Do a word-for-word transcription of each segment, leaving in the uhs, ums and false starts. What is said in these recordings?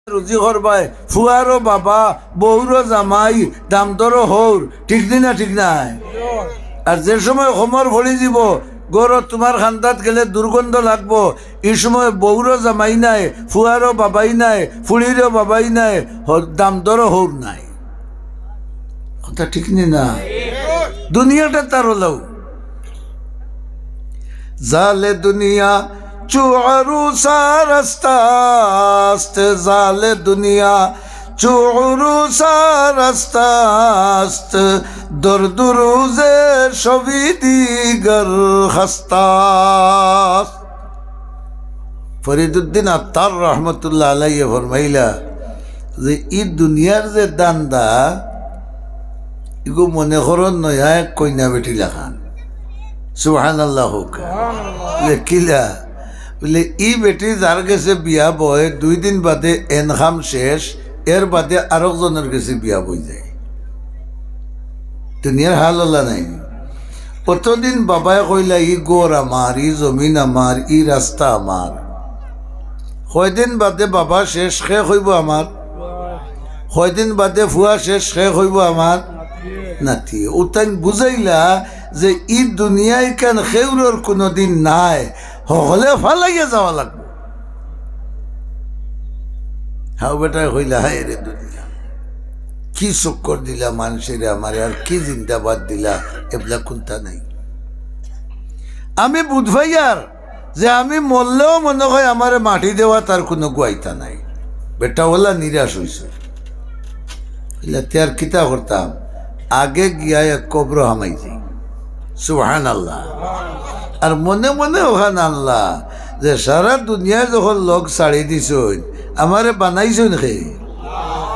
রুজি করবায়, ফুয়ারও বাবা, বউরও জামাই, দামদরও হউর, ঠিক নি না? ঠিক নায়? আর যে সময় খমর পড়ি যিবো, ঘরো তুমার কান্দাত গেলে দুর্গন্ধ লাগবো, ই সময় বউরও জামাই নাই, ফুয়ারও বাবাই নাই, ফুড়িরও বাবাই নাই, হ-, দামদরও হউর নাই। কথা ঠিক নি না? দুনিয়াটা তার অলাউ। زال دنیا چو عروسا رستہ است، زال دنیا چو عروسا رستہ است، درد روز شوی دیگر خستہ است۔ ফরিদুদ্দিন আত্তার রহমতুল্লাহ আলাইহি ফরমাইলা যে ই দুনিয়ার যে ধান্দা, ইগু মনে করো নয়া এক কইনা বেটি লাখান। সুবহানাল্লাহ কউক্কা। বুলে, "কিলা?" বুলে, "ই বেটি যার গেছে বিয়া বয়, দুই দিন বাদে এন কাম শেষ, এর বাদে আরক জনর গেছে বিয়া বই যায়।" দুনিয়ার হাল অলা নায় নি? অতদিন বাবায় কইলা, "ই ঘর আমার, ই জমিন আমার, ই রাস্তা আমার।" কয়দিন বাদে বাবা শেষ, কে কইবো আমার? কয়দিন বাদে ফুয়া শেষ, কে কইবো আমার? নাতি। অউ তাইন বুঝাইলা যে ই দুনিয়াখান কেউরর কুনুদিন নাই, হকলে ফালাইয়া যাওয়া লাগবো। হাউ বেটায় কইলা, "হায় রে দুনিয়া, কি চক্কর দিলা মানষরে আমারে, আর কি জিন্দাবাদ দিলা, এবলা কুন্তা নাই।" আমি বুঝ পাইয়ার যে আমি মরলেও মনে হয় আমারে মাটি দেওয়াত আর কুনু গুয়াইতা নাই। বেটা অলা নিরাশ অইছে। কইলা, "তে আর কিতা করতাম? আগে গিয়া এক কবরো হামাই যাই।" সুবহানাল্লাহ। আর মনে মনে অখান আনলা যে সারা দুনিয়ায় যখন লগ ছাড়ি দিছইন, আমারে বানাইছইন কে?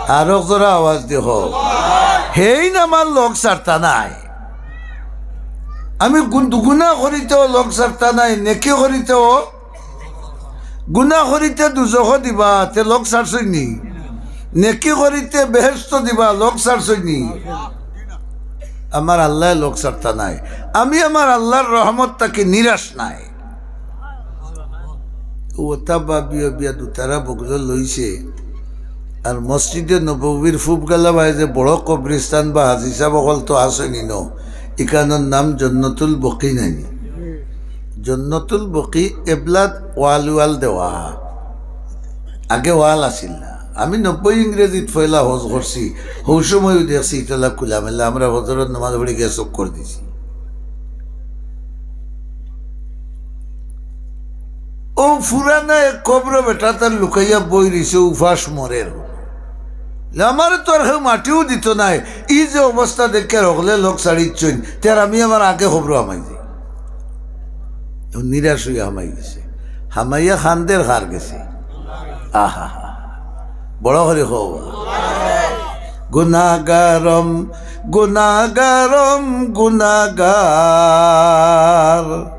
আরক জোরে আওয়াজ দি কও। হেইন আমার লগ ছাড়তা নায়। আমি গুন-, গুনা করিতেও লগ ছাড়তা নায়, নেকি করিতেও। গুনা করিতে দুজখো দিবা, তে লগ ছাড়ছইন নি? নেকি করিতে বেহেস্তো দিবা, লগ ছাড়ছইন নি? আমার আল্লায় লগ ছাড়তা নায়। আমি আমার আল্লার রহমত থাকি নিরাশ নায়। অতা ভাবিয়া বিয়া দুতারা বগলো লইছে। আর মসজিদে নববীর ফুবগালা বায় যে বড় কবরিস্তান বা হাজি সাব অকল তো আছইন নি ন, ইখানর নাম জন্নতুল বকি নায় নি? জন্নতুল বকি এবলাত ওয়াল ওয়াল দেওয়া, আগে ওয়াল আছিল না। আমি নব্বই ইংরেজিত পয়লা হজ করছি, হউ সময়ও দেখছি ইতালা খোলামেলা, আমরা ফজরর নামাজ পড়ি গিয়া চক্কর দিছি। অউ পুরানা এক কবরো বেটাতার লুকাইয়া বই রইছে, উপাস মরের। আমারে তো আর কেউ মাটিও দিত নায়। ই যে অবস্থা দেখিয়ার হকলে লগ ছাড়িছইন, তে আর আমি আমার আগে কবরো হামাই যাই। নিরাশ অইয়া হামাই গেছে। হামাইয়া কান্দের কার গেছে? আহা, বড় করি কও। গুনাগারম, গুনাগারম, গুনাগার।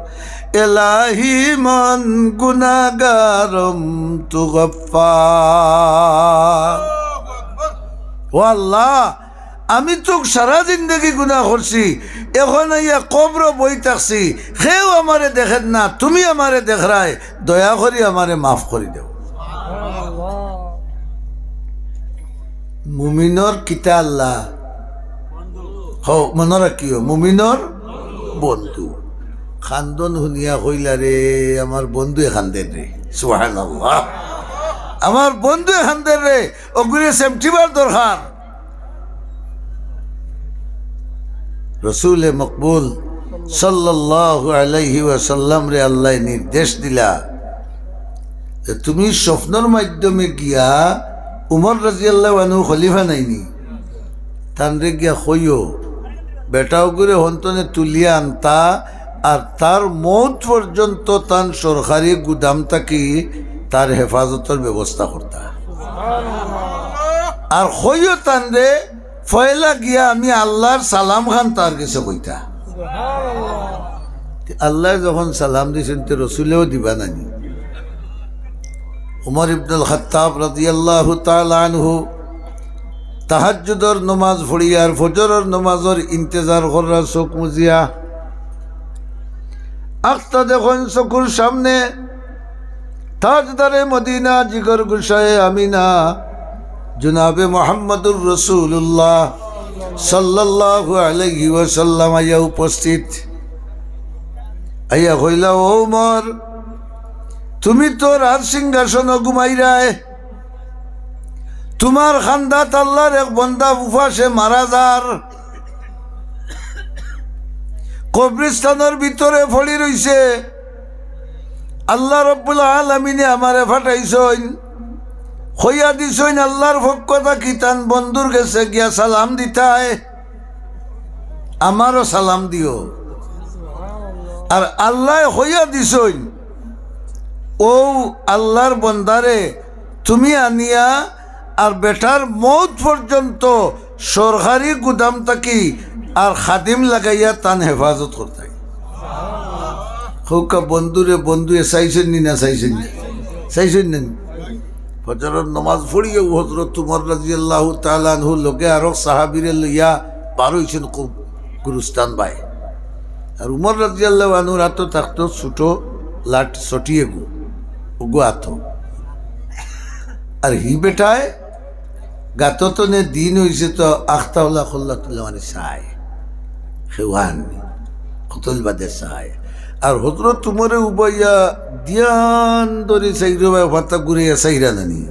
এলাহি মন গুনাগারম তু গফফার। ও আল্লাহ, আমি তো সারা জিন্দেগি গুনা করছি, এখন আইয়া কবরো বই থাকছি, কেউ আমারে দেখের না, তুমি আমারে দেখরায়, দয়া করি আমারে মাফ করি দেও। মুমিনর কিতা আল্লাহ? হউ, মনো রাখিও, মুমিনর বন্ধু। কান্দন হুনিয়া কইলা, "রে, আমার বন্ধুয়ে কান্দের রে।" সুবহানাল্লাহ। আমার বন্ধুয়ে কান্দের রে। অগুরে সেমটিবার দরকার। রসুলে মকবুল সাল্লাল্লাহু আলাইহি ওয়াসাল্লামরে আল্লায় নির্দেশ দিলা যে তুমি স্বপ্নর মাধ্যমে গিয়া, উমর রাদিয়াল্লাহু আনহু খলিফা নায়নি, তানরে গিয়া কইও, বেটা অগুরে হন্তনে তুলিয়া আনতা, আর তার মউত পর্যন্ত তান সরকারি গুদাম থাকি তার হেফাজতর ব্যবস্থা করতা। আর কইও তানরে, পয়লা গিয়া আমি আল্লার সালাম খান তার গেছে কইতা। তে আল্লায় যখন সালাম দিছইন, তে রসুলেও দিবা নানি? উমর ইবনুল খাত্তাব রাদিয়াল্লাহু তাআলা আনহু তাহাজ্জুদর নমাজ পড়িয়া আর ফজরর নমাজর ইন্তেজার কররা চউখ মুজিয়া। আখতা দেখইন চকুর সামনে তাজদারে মদিনা, জিগর গোসায় আমিনা, জনাবে মোহাম্মদুর রাসূলুল্লাহ সাল্লাল্লাহু আলাইহি ওয়াসাল্লাম আইয়া উপস্থিত। আইয়া কইলা, "ও উমর, তুমি তো রাজ সিংহাসনো ঘুমাইরায়, তুমার কান্দাত আল্লার এক বন্দা উপাসে মারা যার, কবরিস্তানর ভিতরে পড়ি রইছে। আল্লা রব্বুল আলামিনে আমারে পাঠাইছইন, কইয়া দিছইন আল্লার পক্ষ থাকি তান বন্ধুর গেছে গিয়া সালাম দিতায়, আমারও সালাম দিও।" আর আল্লায় কইয়া দিছইন, "ও আল্লার বন্দারে তুমি আনিয়া আর বেটার মউত পর্যন্ত সরকারি গুদাম থাকি আর খাদিম লাগাইয়া তান হেফাজত করতায়।" কউক্কা বন্ধুরে বন্ধুয়ে চাইছইন নি না চাইছইন নি? চাইছইন নি? ফজরর নমাজ পড়িয়াউ হজরত উমর রাদিয়াল্লাহু তাআলা আনহু লগে আরক সাহাবীরে লইয়া বার অইছইন কু-, গুরুস্তান বায়। আর উমর রাদিয়াল্লাহু আনহুর আতো থাকতো ছুটো লাট ছটি এগু, ওগু আতো। আর হি বেটায় গাতো তনে দিন অইছে তো আখতা অলা কল্লা তুলা মারি চায়। খেওয়ান কতল বাদে চায়। আর হজরত উমরে উবাইয়া দিয়ান ধরি চাইরো বায় ফাতা ঘুরাইয়া চাইরা নানি।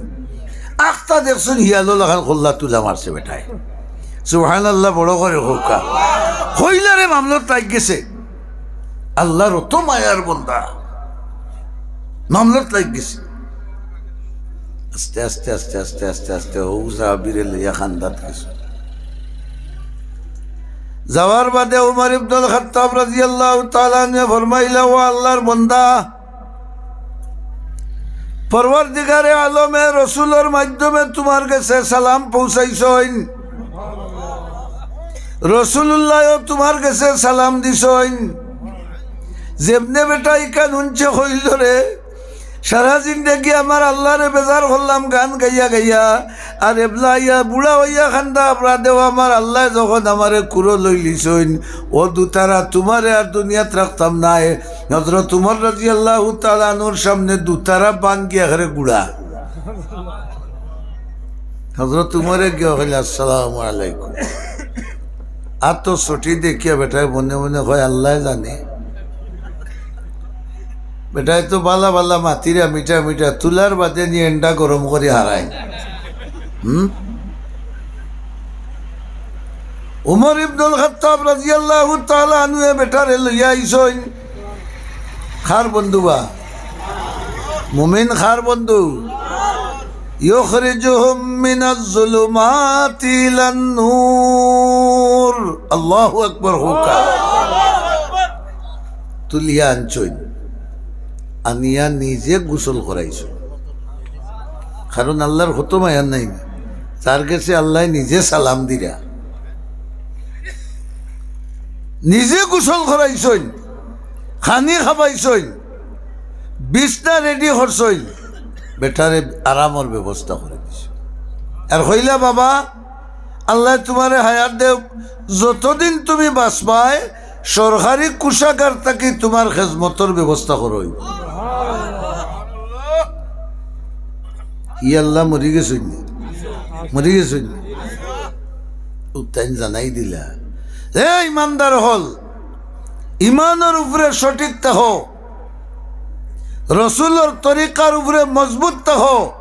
আখতা দেখছইন হিয়ালো লাখান কল্লা তুলা মারছে বেটায়। সুবহানাল্লাহ, বড় করি কউক্কা। কইলারে মামলত লাগি গেছে। আল্লার অত মায়ার বন্দা। মামলত লাগি গেছে। আস্তে আস্তে, আস্তে আস্তে, আস্তে আস্তে, হউ সাহাবীরে লইয়া কান্দাত গেছে। যাওয়ার বাদে উমর ইবনুল খাত্তাব রাদিয়াল্লাহু তাআলা আনহু ফরমাইলা, "ও আল্লার বন্দা, পরওয়ারদিগারে আলমে রসুলর মাধ্যমে তুমার গেছে সালাম পৌঁছাইছইন, রসুলুল্লায়ও তুমার গেছে সালাম দিছইন।" যেমনে বেটা ইখান হুনছে কইলো রে, "সারা জিন্দেগি আমার আল্লারে বেজার করলাম গান গাইয়া গাইয়া, আর এবলা আইয়া বুড়া অইয়া কান্দা আবরা দেও, আমার আল্লায় যখন আমারে কুলো লইলিছইন, ও দুতারা তুমারে আর দুনিয়াত রাখতাম নায়।" হজরত উমর রাদিয়াল্লাহু তাআলা আনহুর সামনে দুতারা ভাঙ্গিয়া একেরে গুড়া। হজরত উমরে গিয়া কইলা, "আসসালামু আলাইকুম।" আতো ছটি দেখিয়া বেটায় মনে মনে কয়, "আল্লায় জানে।" বেটায় তো বালা বালা মাতিরা মিঠা মিঠা, তুলার বাদে নি এন্ডা গরম করি হারায়। হুম? উমর ইবনুল খাত্তাব রাদিয়াল্লাহু তাআলা আনহু এ বেটারে লইয়া আইছইন। কার বন্ধু বা? মুমিন কার বন্ধু? ইউখরিজুহুম মিনাজ জুলুমাতি ইলান নূর। আল্লাহু আকবার কউক্কা। তুলিয়া আনছইন, আনিয়া নিজে গোসল করাইছইন। কারণ আল্লার কত মায়ার নায় নি, যার গেছে আল্লায় নিজে সালাম দিরা। নিজে গোসল করাইছইন, খানি খাবাইছইন, বিছনা রেডি করছইন, বেটারে আরামর ব্যবস্থা করি দিছইন। আর কইলা, "বাবা, আল্লায় তুমারে হায়াত দেউক, যতদিন তুমি বাঁচবায়, সরকারি কোষাগার থাকি তুমার খেজমতর ব্যবস্থা করা অইবো।" ই আল্লা মরি গেছইন নি? মরি গেছইন নি? উতাইন জানাই দিলা। এ ইমানদার অকল, ইমানর উপরে সঠিক থাকো, রসুলর তরিকার উপরে মজবুত থাকো,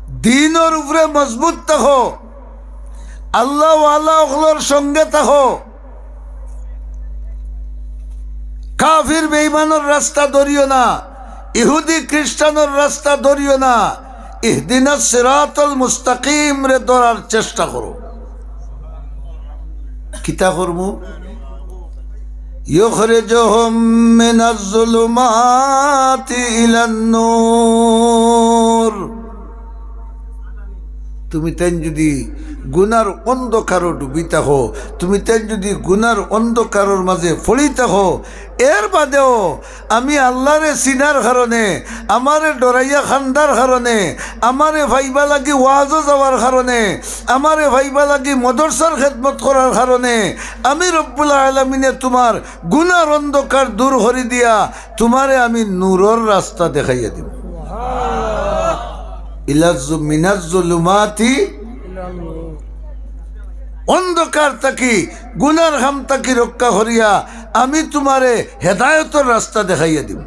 দ্বীনর উপরে মজবুত থাকো, আল্লাওয়ালা অকলর সঙ্গে থাকো। কাফির বেঈমানর রাস্তা ধরিও না, ইহুদি খ্রিস্টানর রাস্তা ধরিও না। ইহদিনাস সিরাতাল মুস্তাকিমরে ধরার চেষ্টা করো। কিতা করমু? ইউখরিজুহুম মিনাজ জুলুমাতি ইলান নূর। তুমি তাইন যুদি গুনার অন্ধকারো ডুবি থাকো, তুমি তাইন যুদি গুনার অন্ধকারর মাঝে পড়ি থাকো, এর বাদেও আমি আল্লারে চিনার কারণে, আমারে ডরাইয়া কান্দার কারণে, আমারে পাইবা লাগি ওয়াজো যাওয়ার কারণে, আমারে পাইবা লাগি মদরসার খেদমত করার কারণে আমি রব্বুল আলামিনে তুমার গুনার অন্ধকার দূর করি দিয়া তুমারে আমি নূরর রাস্তা দেখাইয়া দিমু। ইলাজ-, মিনাজ জুলুমাতি, অন্ধকার থাকি, গুনার কাম থাকি রক্ষা করিয়া আমি তুমারে হেদায়তর রাস্তা দেখাইয়া দিমু,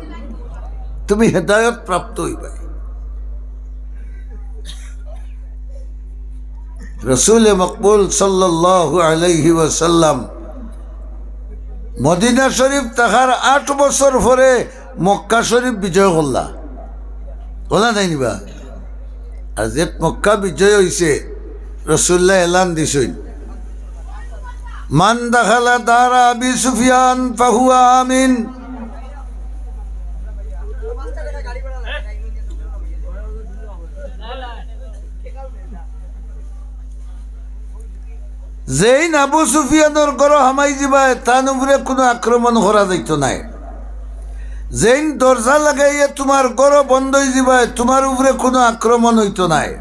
তুমি হেদায়ত প্রাপ্ত অইবায়। রসুলে মকবুল সাল্লাল্লাহু আলাইহি ওয়াসাল্লাম মদিনা শরীফ থাকার আট বছর পরে মক্কা শরীফ বিজয় করলা, করলা নায় নি বা? আর যে মক্কা বিজয় অইছে, রসুল্লায় এলান দিছইন, "মান দাখালা দারা আবি সুফিয়ান ফাহুয়া আমিন।" যেইন আবু সুফিয়ানর ঘরো হামাই যিবায়, তান উপরে কুনু আক্রমণ করা যাইতো নায়। যেইন দরজা লাগাইয়া তুমার ঘরো বন্ধ অই যিবায়, তুমার উপরে কুনু আক্রমণ অইতো নায়।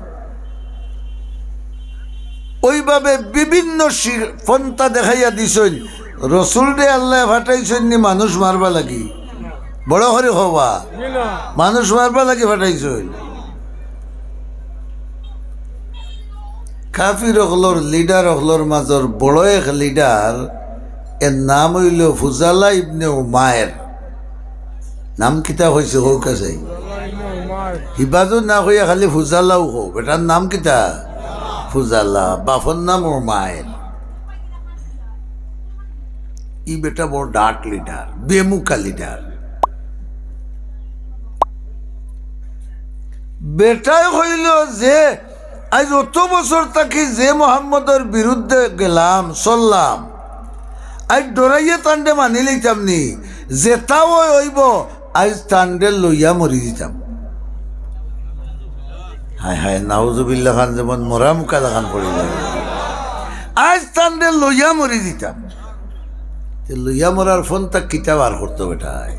অউভাবে বিভিন্ন শি-, পন্থা দেখাইয়া দিছইন। রসুলরে আল্লায় পাঠাইছইন নি মানুষ মারবার লাগি? বড় করি কওবা। মানুষ মারবার লাগি পাঠাইছইন। কাফির অকলর লিডার অকলর মাজর বড় এক লিডার, এর নাম অইলো ফুজালা ইবনে উমায়ের। নাম কিতা কইছি কউক্কা চাই? হিবাজু না কইয়া খালি ফুজালাউ কও। বেটার নাম কিতা? ফুজালা। বাফর নাম উমায়ের। ই বেটা বড় ডার্ক লিডার, বেমুখা লিডার। বেটায় কইলো যে, "আইজ অত বছর থাকি যে মোহাম্মদর বিরুদ্ধে গেলাম, চললাম, আইজ ডরাইয়া তানরে মানি লইতাম নি, যেতা অয় অইবো, আইজ তানরে লইয়া মরি যিতাম।" হায় হায়, নাউজুবিল্লাহ খান যেমন মরা মুখা লাখান পড়ি গেল। আইজ তানরে লইয়া মরি যিতাম। তে লইয়া মরার পন্থা কিতা বার করতো বেটায়?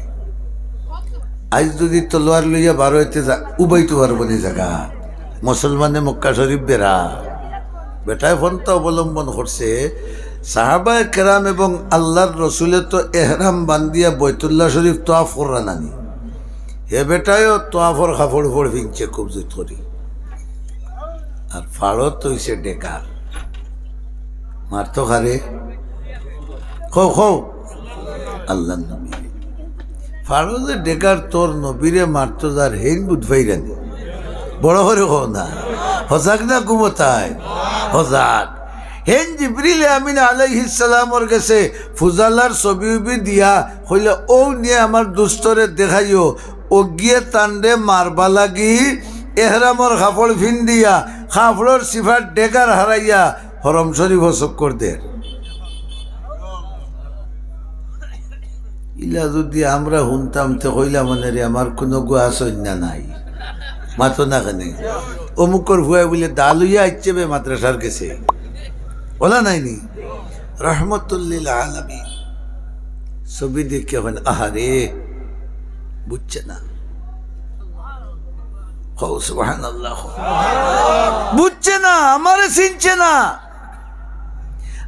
আইজ যুদি তলোয়ার লইয়া বার অইতে যা-, উবাইতো পারবো নি জাগা? মুসলমানে মক্কা শরীফ বেড়া। বেটায় পন্থা অবলম্বন করছে। সাহাবায়ে কেরাম এবং আল্লার রসুলে তো এহরাম বান্ধিয়া বৈতুল্লাহ শরীফ তোয়াফ কররা নানি। হে বেটায়ও তোয়াফর কাপড় উপড় ফিনছে খুব জুত করি। আর ফাড়ত অইছে ডেকার। মারতো কারে? কও, কও। আল্লার নবীরে। ফাড়ো যে ডেকার তোর নবীরে মারতো যার হেইন বুঝ পাইরা নি। বড় করি কও না। হজাগ না ঘুমোতায়? হজাগ। হেইন জিবরিল আমিন আলাইহিস সালামর গেছে ফুজালার ছবি উবি দিয়া কইলে, "অউ নিয়া আমার দুস্তরে দেখাইও।" অগিয়ে তানরে মারবা লাগি এহরামর কাপড় ফিন্দিয়া, কাপড়র সিফার ডেকার হারাইয়া হরম শরীফো চক্কর দের। ইলা যুদি আমরা হুনতাম, তে কইলাম, "মনে রে, আমার কুনু গুয়া সৈন্য নাই।" মাতো না কেনে? অমুকর ফুয়ায় বুলে দা লইয়া আইছে বে মাদ্রাসার গেছে। অলা নায় নি? রহমতুল্লিল আলামিন। ছবি দেখিয়া কইন, "আহারে, বুঝছে না।" কও সুবহানাল্লাহ। বুঝছে না, আমারে চিনছে না।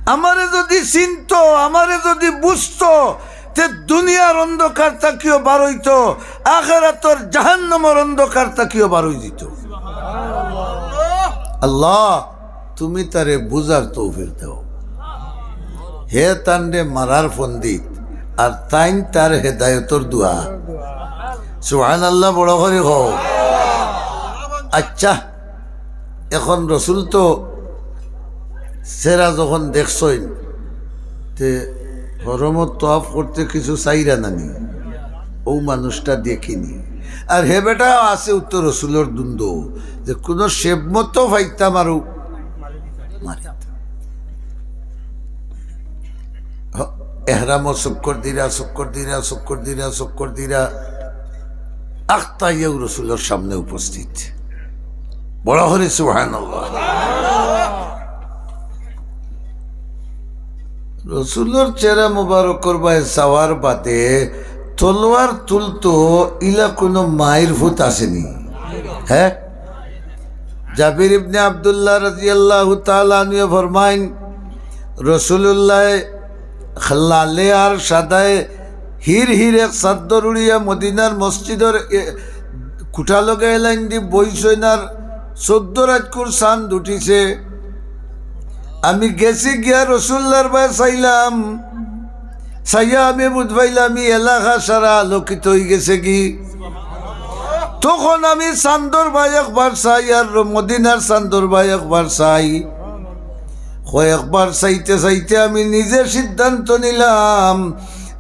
আমারে যুদি চিনতো, আমারে যুদি বুঝতো, তে দুনিয়ার অন্ধকার থাকিও বার অইতো, আখেরাতর জাহান্নামর অন্ধকার থাকিও বার অই যিতো। আল্লাহ, তুমি তারে বুঝার তৌফিক দেও। হে তানরে মারার পন্ডিত, আর তাইন তার হেদায়তর দোয়া। সুবহানাল্লাহ, বড় করি কও। আচ্ছা, এখন রসুল তো চেহারা যখন দেখছইন, তে হরমত তওয়াফ করতে কিছু চাইরা নানি, অউ মানুষটা দেখিনি। আর হে বেটা আছে উত্তর রসুলর দুন্দ, যে কুনু শেবমতো পাইতাম আরো মারিতাম। হ, এহরামও চক্কর দিরা, চক্কর দিরা, চক্কর দিরা, চক্কর দিরা, আখতা আইয়াউ রসুলর সামনে উপস্থিত। বড় করি সুবহানাল্লাহ। রসুলর চেহারা মুবারকর বায় চাওয়ার বাদে তলোয়ার তুলতো, ইলা কুনু মাইর ফুত আছেনি? হে, জাবির ইবনে আব্দুল্লাহ রাদিয়াল্লাহু তাআলা আনহু ফরমাইন, রসুলুল্লায় লালে আর সাদায় হির হির এক চাদ্দর উড়িয়া মদিনার মসজিদর এ, খুটা লগে এলাইন দি বইছইন আর চৌদ্দ রাইতকুর চান্দ উঠিছে। আমি গেছি গিয়া রসুল্লার বায় চাইলাম, চাইয়া আমি বুঝ পাইলাম ই এলাকা সারা আলোকিত অইগেছে গি। তখন আমি চান্দর বায় একবার চাই আর মদিনার চান্দর বায় একবার চাই। কয়েকবার চাইতে চাইতে আমি নিজে সিদ্ধান্ত নিলাম,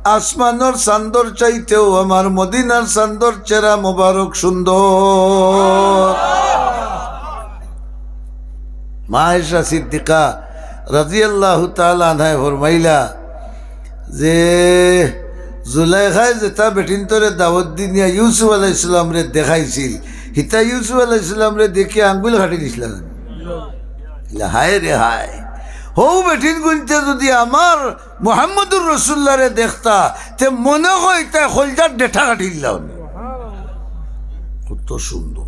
আসমানর চান্দর চাইতেও আমার মদিনার চান্দর চেহারা মোবারক সুন্দর। মা আয়েশা সিদ্দিকা রাদিয়াল্লাহু তাআলা আনহায় ফরমাইলা যে, জুলাইখায় যেটা বেটিন্তরে দাওয়াত দি নিয়া ইউসুফ আলাইহিস সালামরে দেখাইছিল, হিতা ইউসুফ আলাইহিস সালামরে দেখিয়া আঙ্গুল কাটি দিছলা। ইলা হায় রে হায়, হউ বেটিনগুইন্তে যুদি আমার মুহাম্মদুর রাসুলুল্লাহরে দেখতা, তে মনে অয় তাই কলজার ডেটা কাটি দিলা অনে। কত সুন্দর।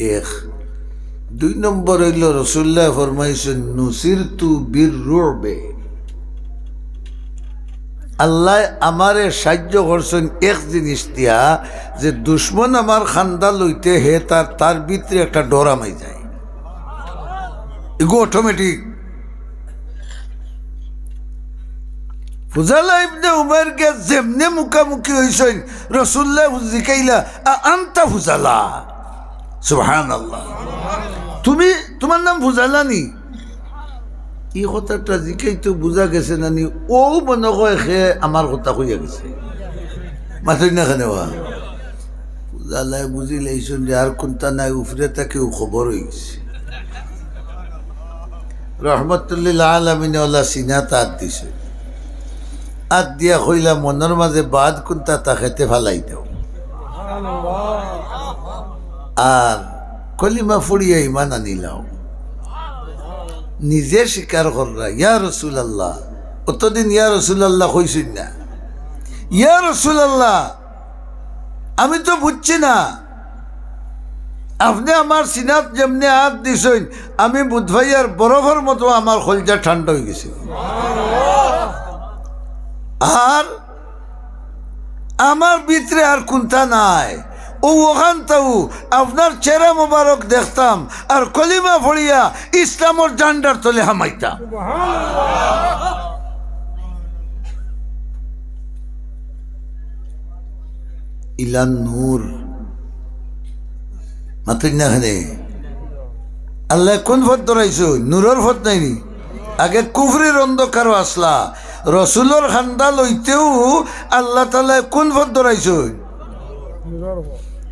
এক। দুই নম্বর অইলো, রসুল্লায় ফরমাইছইন, "নুসিরতু বির রুবে।" আল্লায় আমারে সাইয্য করছইন এক জিনিস দিয়া, যে দুশমন আমার খান্দা লইতে হে তার, তার ভিতরে একটা ডর হামাই যায়। এগু automatic। ফুজালা ইবনে উমাইর গিয়া যেমনে মুখামুখি অইছইন, রসুল্লায় জিকাইলা, "আ আনতা ফুজালা?" সুবহানাল্লাহ। তুমি, তুমার নাম ফুজালা নি? ই কথাটা জিকাইতো বুঝা গেছে না নি? অউ মনে অয় হে আমার কথা কইয়া গেছে। মাতইন না কেনে বা? ফুজালায় বুঝিলাইছইন যে আর কুন্তা নাই, উপরে থাকিউ খবর অইগেছে। রহমতুল্লিল আলামিনে অলা সিনাত আত দিছইন। আত দিয়া কইলা, "মনর মাঝে বাদ কুন্তা থাকে তে ফালাই দেও। আর কলিমা পড়িয়া ইমান আনিলাও।" নিজে স্বীকার কররা, "ইয়া রাসুলাল্লাহ।" অতদিন "ইয়া রাসুলাল্লাহ" কইছইন না। "ইয়া রাসুলাল্লাহ, আমি তো বুঝছি না, আপনে আমার সিনাত যেমনে আত দিছইন, আমি বুঝ পাইয়ার বরফর মতো আমার কলজা ঠান্ডা অইগেছে। আর আমার ভিতরে আর কুন্তা নাই, অউ অখানতাউ আপনার চেহারা মোবারক দেখতাম, আর কলিমা পড়িয়া ইসলামর ঝান্ডার তলে হামাইতাম।" ইলা নূর। মাতইন না কেনে? আল্লায় কুন পথ ধরাইছইন? নূরর পথ নায় নি? আগে কুফরির অন্ধকারো আছলা। রসুলর খান্দা লইতেউ আল্লাহ তাআলায় কুন পথ ধরাইছইন?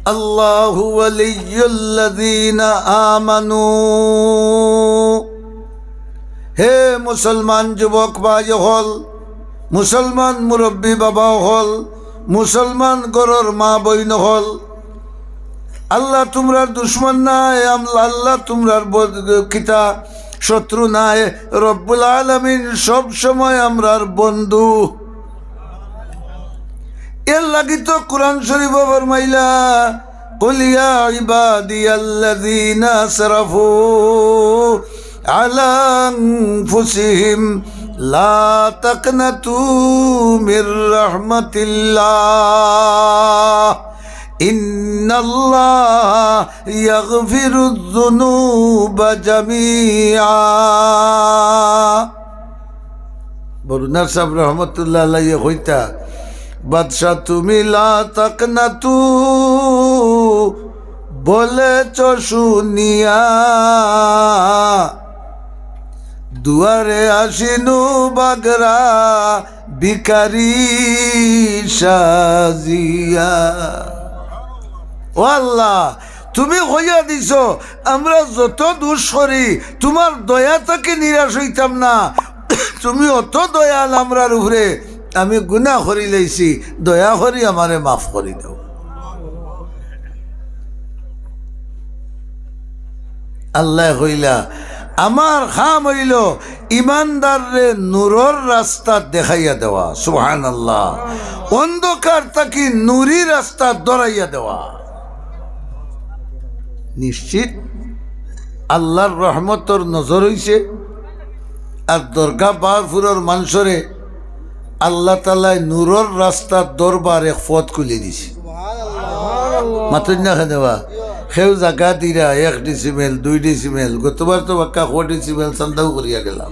আল্লাহু ওয়ালিয়্যুল্লাযীনা আমানু। হে মুসলমান যুবক ভাই অকল, মুসলমান মুরব্বি বাবা অকল, মুসলমান ঘরর মা বইন অকল, আল্লাহ তুমরার দুশমন নায়, আম-, আল্লাহ তুমরার ব-, কিতা শত্রু নায়, রব্বুল আলামিন সব সময় আমরার বন্ধু। এর লাগি তো কোরআন শরীফো ফরমাইলা, "কুল ইয়া ইবাদিয়াল্লাযীনা আসরাফু আলা আনফুসিহিম লা তাকনাতু মির রাহমাতিল্লাহ, ইন্নাল্লাহা ইয়াগফিরুয যুনুবা জামিআ।" বরুণার সাহেব রহমতুল্লাহ আলাইহি কইতা, "বাদশা তুমি লা তাকনাতু বলেছ শুনিয়া, দুয়ারে আসিনু বাগরা ভিখারি সাজিয়া।" ও আল্লাহ, তুমি কইয়া দিছো, আমরা যত দুষ করি, তুমার দয়া থাকি নিরাশ অইতাম না। তুমি অত দয়াল আমরার উপরে, আমি গুনা করিলাইছি, দয়া করি আমারে মাফ করি দেও। আল্লায় কইলা, আমার কাম অইলো ইমানদাররে নূরর রাস্তা দেখাইয়া দেওয়া। সুবহানাল্লাহ। অন্ধকার থাকি নূরি রাস্তা ধরাইয়া দেওয়া। নিশ্চিত আল্লাহর রহমতর নজর অইছে। আর দরগা বাহারপুরর মানষরে আল্লাহ তাআলায় নূরর রাস্তার দরবার এক পথ খুলি দিছে। মাতইন না কেনে বা? কেউ জাগা দিরা এক ডিসিমেল, দুই ডিসিমেল, গতবার তো বাক্কা কো ডিসিমেল চান্দাও করিয়া গেলাম।